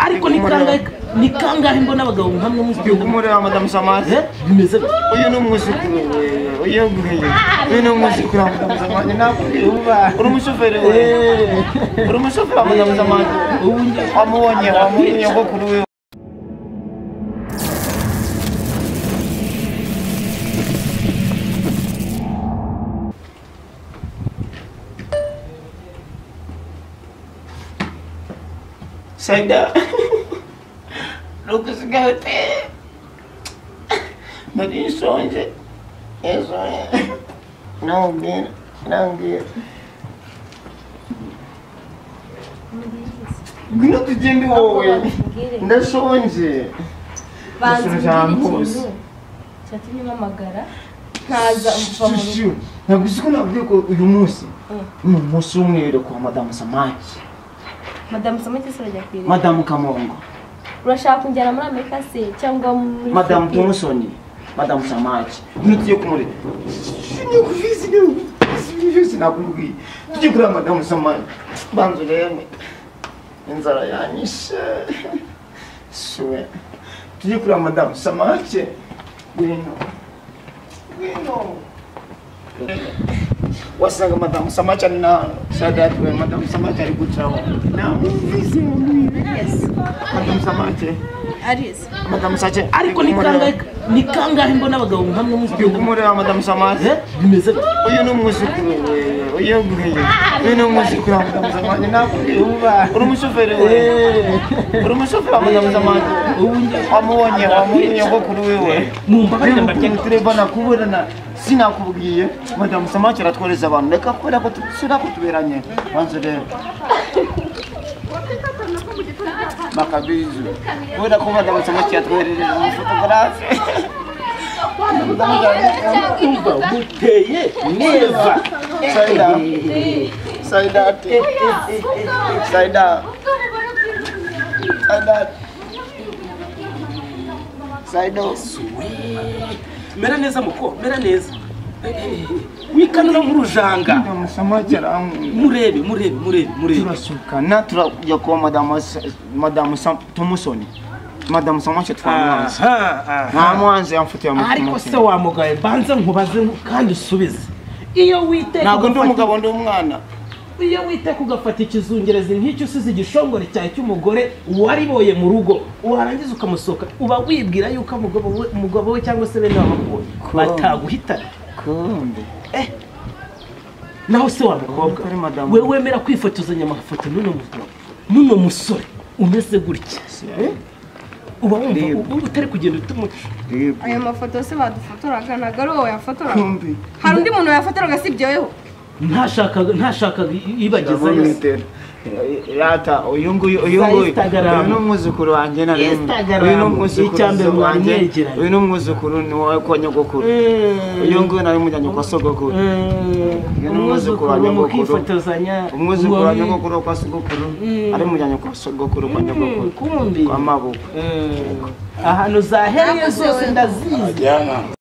Ariko ni kangahe mbona abagabo nkamwe muzi kumureba Madame Samake bimeze bite? Uyu ni umwuzukuru we, uyu nguyu. Uyu ni umwuzukuru wa Madame Samake nakubwiye. Uri umushoferi we. Uri umushoferi wa Madame Samake. Wamubonye nyogokuru we. Saida, nukusigate nari nshonje nambwira ngwino tugende wowe ndashonje. Banza umbwire ikintu cyatumye umpamagara nkaza mva mu rugo. Ntabwo uzi ko nabwiye ko uyu munsi ni umunsi w'umwiherero kwa Madame Samake. Madame Samake se urajya kwireba? Madame Kamongo. Urashaka kunjyana muri Amerika se cyangwa muri Madame Thompson? Madame Samake. Ngwino tujye kumureba. Sinakubwiye. Tujye kureba Madame Samake. Banza urebe. Inzara yanyishe. Suwe. Tujye kureba Madame Samake. Ngwino. Ngwino. Wasanga Madame Samake ari na Sadat we. Madame Samake ari gucaho. Namwumvise. Yes. Madame Samake. Aris. Madame Samake. Ariko ni kangahe mbona abagabo nkamwe muzi kumureba Madame Samake bimeze bite? Uyu ni umwuzukuru we, uyu nguyu. Uyu ni umwuzukuru wa Madame Samake nakubwiye. Uri umushoferi we. Uri umushoferi wa Madame Samake. Wamubonye nyogokuru wiwe. Mumbabarire mbarye turebana kuburana sinakubwiye. Madame Samake aratworeza abantu. Reka kubera ko tusura ko tuberanye. Banza rero. Makabizu. Kubera ko Madame Samake yatwoherereje umufotogarafe. Umva guteye neza. Saida. Saida. Saida. Saida. Saida. Mera neza muko, mera neza. Wikanura nk'urujanga. Madame Samake arankunda. Murebe. Turasukana turajya kuba Madame Thompson. Madame Samake twamwanze. Ntamwanze yamfutiye amafoto. Ariko se wamugaye mbanze nkubaze kandi usubize. Iyo witeka ntabwo ndi umugabo ndi umwana. Iyo witeka ugafata ikizungerezi nk'icyo usize igishongore cyawe cy'umugore wariboye mu rugo warangiza ukamusohoka uba wibwira yuko umugabo we cyangwa se bene wabo bataguhitana. Kumbe. Naho se wa mukobwa we wemera kwifotozanya amafoto n'uno musore umeze gutya. Uba wumva utari kugenda utuma aya mafoto se badufotoraga ntabwo ari wowe yafotoraga. Hari undi muntu yafotoraga si ibyo. Ntashakaga ibagezayo. Rata uyu nguyu uyu ni umwuzukuru wanjye na uyu ni umwuzukuru wanjye. Uyu ni umwuzukuru ni wowe kwa nyogokuru. Uyu nguyu nawe mujyanye kwa sogokuru. Uyu ni umwuzukuru wa nyogokuru. Umwuzukuru wa nyogokuru kwa sogokuru ari mujyanye kwa sogokuru kwa nyogokuru. Kwa mabukwe. Ahantu zahereye zose ndazizi.